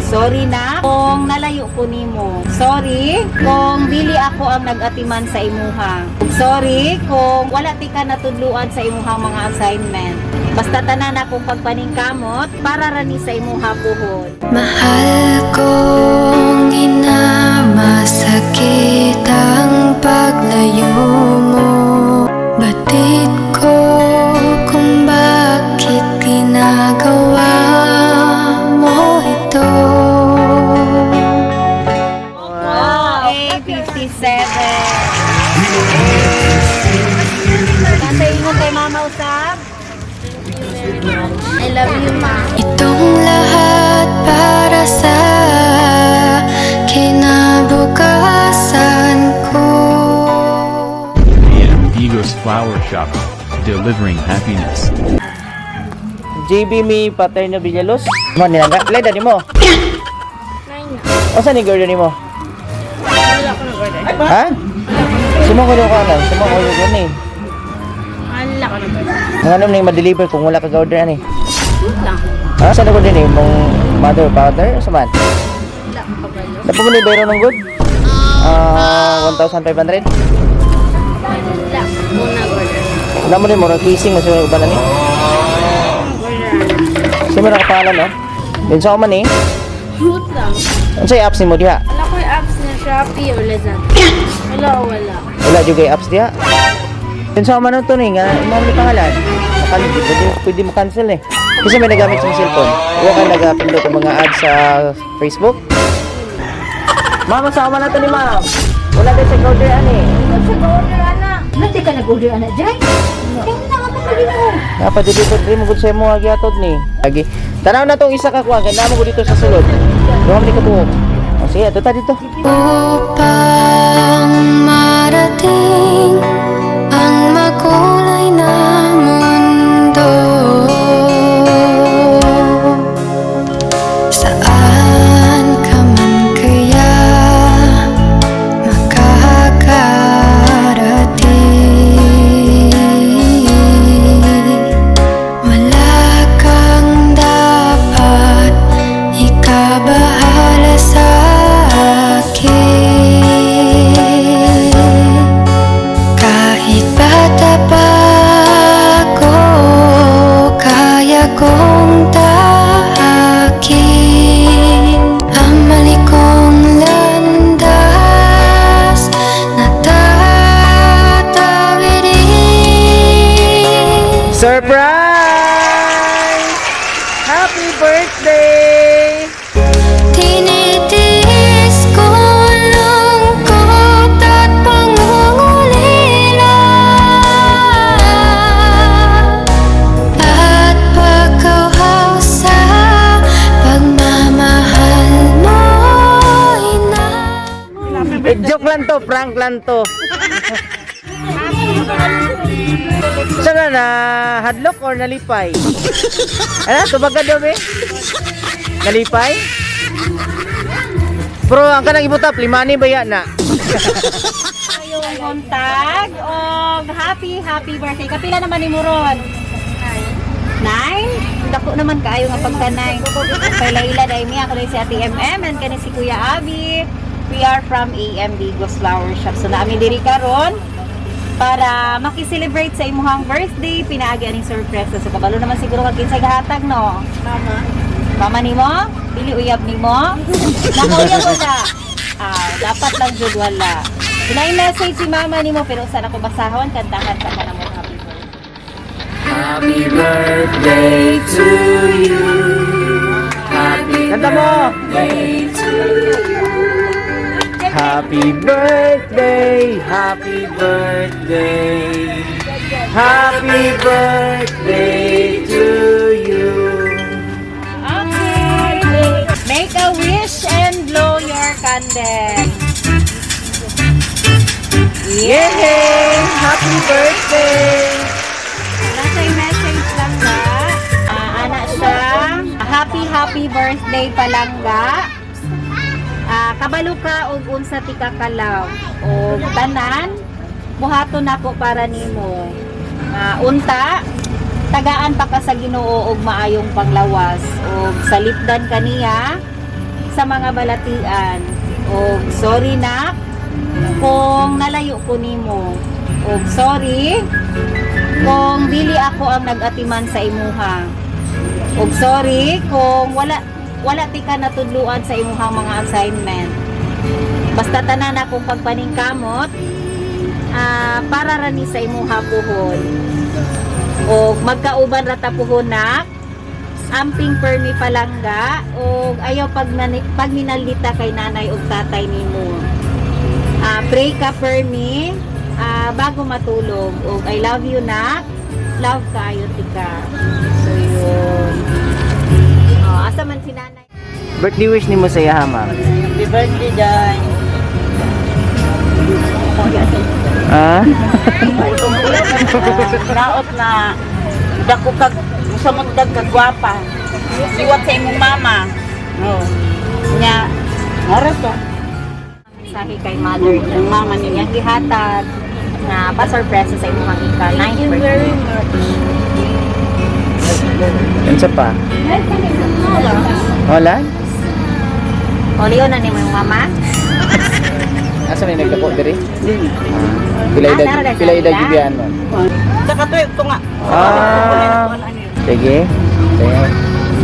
Sorry na kung nalayo ko nimo. Sorry kung dili ako ang nag-atiman sa imuha. Sorry kung wala ti ka natudluan sa imuhang mga assignment. Basta tanan akong pagpaningkamot para ra ni sa imuha puhon. Mahal kong ina, masakit ang paglayo mo. Batid ko kung bakit ginagawa mo ito. Oh, 8:57. Nasa ingon kay Mama usab? I love you, Ma. Itong lahat para sa kinabukasan ko. AM Digos Flower Shop, delivering happiness. JB mi Paterno Villalos. Mo nila leda nimo. 9 na. Unsa ni order nimo? Wala ko nag-order. Ha? Simo ko ka na, simo ko ko ni. Wala ko nag-order. Ang ano ning ma-deliver kung wala ka order ani? Wala. Ha? Sa nag-order ni mong mother, father, sa man? Wala ko kabalo. Dapat mo ni bayro ng good? Ah, 1,500. Wala ko nag-order. Wala mo ni murag kissing mo sa uban ani. Nag-order. Simo ra ka pangalan, no? Din sa man eh. Root lang. Unsay apps nimo diha? Wala ko yung apps na Shopee or Lazada. Wala o wala. Wala jud kay apps diha. Din sa man to ni nga imo ni pangalan. Makan pwede, pwede mo cancel eh. Kasi may nagamit sa cellphone. Huwag ka nagapindot ng mga ads sa Facebook. Mama, sama na to ni ma'am. Wala din sa order ani. Nag-order, ana. Nanti ka nag-order ana, Jay? Kaya na ka pa mo. Dapat dito diri mo gud sa imo gihatod ni. Lagi. Tanaw na tong isa ka kuan kay namo ko dito sa sulod. Duha man ni katuok. O sige, ato ta dito. Upang marating ang makulay na mundo. Saan ka man kaya makakarating? Wala kang dapat ikabahala sa akin. Kahit bata pa ako, kaya kong tahakin ang mali kong landas na tatawirin. Surprise! Happy birthday! Tinitiis ko lungkot at pangungulila at pagkauhaw sa pagmamahal mo, ina. Eh, joke lang to, prank lang to. Sana na hadlok or nalipay? Ano, tubaga daw eh? Nalipay? Pero ang kanang ibutap, limani ba yan na? Yung buntag og happy happy birthday. Kapila naman ni Muron? 9. Dako naman kaayo nga pagka 9. Kay Laila dai mi, ako si Ate MM and kani si Kuya Abi. We are from AM Digos Flower Shop. So naami diri karon para maki-celebrate sa imuhang birthday, pinaagi aning surprise. So kabalo naman siguro kag kinsay gahatag, no? Mama. Mama nimo? Dili uyab nimo? Nakauyab wala? Ah, dapat lang jud wala. Pinay message si mama nimo pero usa na ko basahon, kantahan sa ka na mo happy birthday. Happy birthday to you. Happy Kanta mo! birthday to you. Happy birthday, happy birthday, happy birthday to you. Okay. Make a wish and blow your candle. Yay! Happy birthday! Nasa yung message lang na. Ah, ana siya. Happy happy birthday, palangga. Ah, kabalo ka og unsa ti ka ka-love. Og tanan buhaton nako para nimo. Ah, unta tagaan pa ka sa Ginoo og maayong panglawas og salipdan kaniya. sa mga balatian. Og sorry na kung nalayo ko nimo. Og sorry kung dili ako ang nag-atiman sa imuha. Og sorry kung wala wala ti ka natudluan sa imuhang mga assignment. Basta tanan akong pagpaningkamot para ra ni sa imuha puhon. Og magkauban ra ta puhon na amping permi palangga og ayaw pag pagninalita kay nanay ug tatay nimo. Pray ka permi bago matulog og I love you, nak. Love kaayo tika. So yun. Oh, asa man si nanay? Birthday wish nimo sa iya, ma'am. Happy birthday, Jai. Ah? Naot na dako kag samot kag kagwapa. Liwat sa imong mama. Oh. Nya, oras to. Mensahe kay mother niya. Ang mama niya. Iyang gihatag na pa-surprise sa imong ika Thank 9th you birthday. very much. Unsa pa? Wala? O, Leo na ni mo yung mama? Asa may nagdako diri? Pila Ah, edad, nara na pila edad sila. gibiyan mo? Saka to ito nga. Ah. Sige. Sige.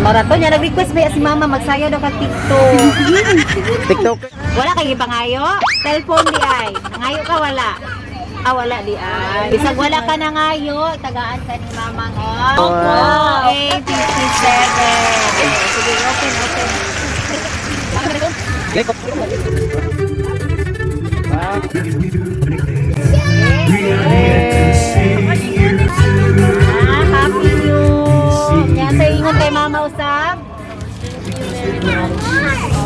Marato niya, nag-request ba si mama magsayaw daw kag TikTok. TikTok. Wala kay ipangayo? Cellphone di ay. Nangayo ka wala? Ah, wala di ay. Bisag wala ka nangayo, tagaan ka ni mama ngo. Wow. Oh, 8:57. Sige, open, open. Ah, happy new. Yan, sa ingon kay mama usab.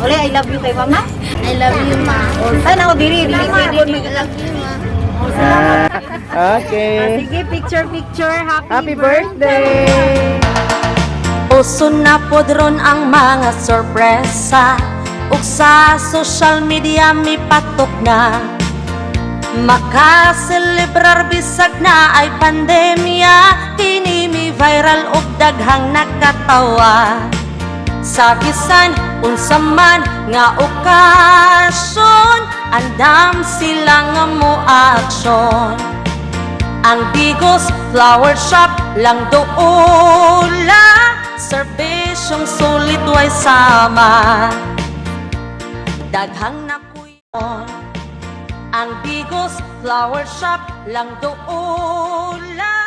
Uli, I love you kay mama. I love you, ma. Tanaw diri, dili pwede. I love you, ma. Ah, okay. Sige, picture, picture. Happy, Happy birthday! Uso na pod ron ang mga sorpresa ug sa social media mipatok na. Makaselebrar bisag na ay pandemya, kini mi viral ug daghang nakatawa. Sa bisan unsa man nga okasyon, andam sila nga mo aksyon. Ang Digos Flower Shop lang doula, serbisyong sulit way sama. Daghang nakuyon. Ang Digos Flower Shop lang doula.